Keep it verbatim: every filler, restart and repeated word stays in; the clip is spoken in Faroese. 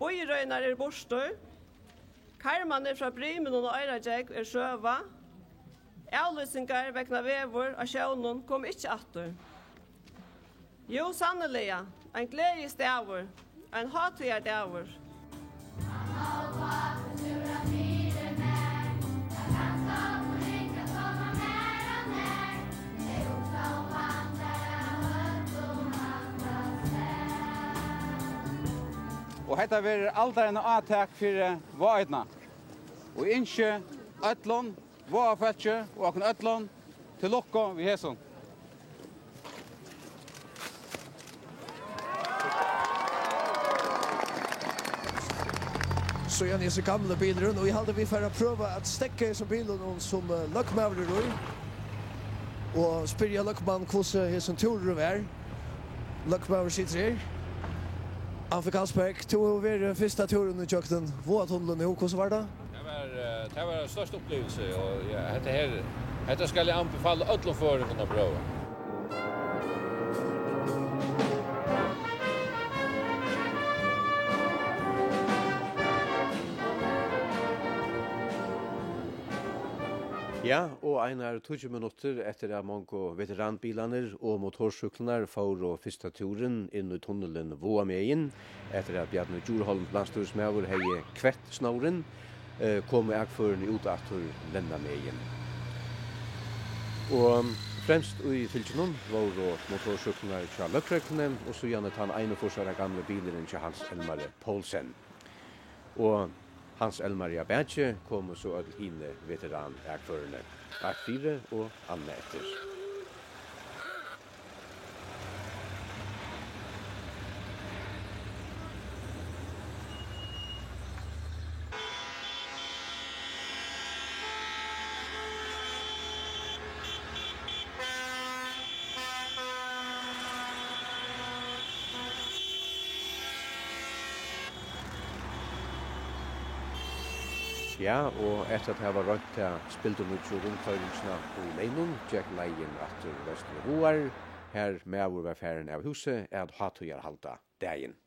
Bíðirøðirnar eru burtur. Karmarnir frá briminum á Oyrargjógv eru søga. Avlýsingar vegna veður á sjónum koma ikki aftur. Jú, sanniliga, ein gleðisdagur, ein hátíðardagur. Og hetta verður aldrin átak fyri Vágoynna. Og ynski øllum Vágafólki og okkum øllum til lukku við hesum. So er hesin gamli bilurin, og eg haldi, vit fara at prøva at steðga hesum bilinum, sum, eh, løgmaður er í, og spyrja løgmann, hvussu hesin túrur var. Løgmaður situr her. Anfinn Karlsberg, tú hevur verið fyrsta túrin ígjøgnum Vágatunnilin nú. Hvussu var tað? Tað var, eh, tað var ein stór uppliving, og ja, hetta her, hetta skal eg anbefala øllum føroyingum at prøva. Ja, og einar tíggju minuttir eftir at mongu veteranbilarnir og motorsúkklurnar fóru fyrsta túrin inn í tunnilin Vágamegin, eftir at Bjarni Djurholm, landsstýrismaður, hevði kvett snórin, eh, komu akførini út aftur Lendamegin. Og fremst í fylkinum vóru motorsúkklurnar hjá løgregluni og síðani tann einogfýrs ára gamli bilurin hjá Hans Elmari Poulsen. Og Hans Elmari á baki komu so øll hini veteranakførini, eitt fyri og annað eftir. Ja, og eftir at hava roynt ta spildurnýggju rundkoyringina í Leynum, gekk leiðin aftur vestur í Vágar, har maður var farin av húsi at hátíðarhalda dagin.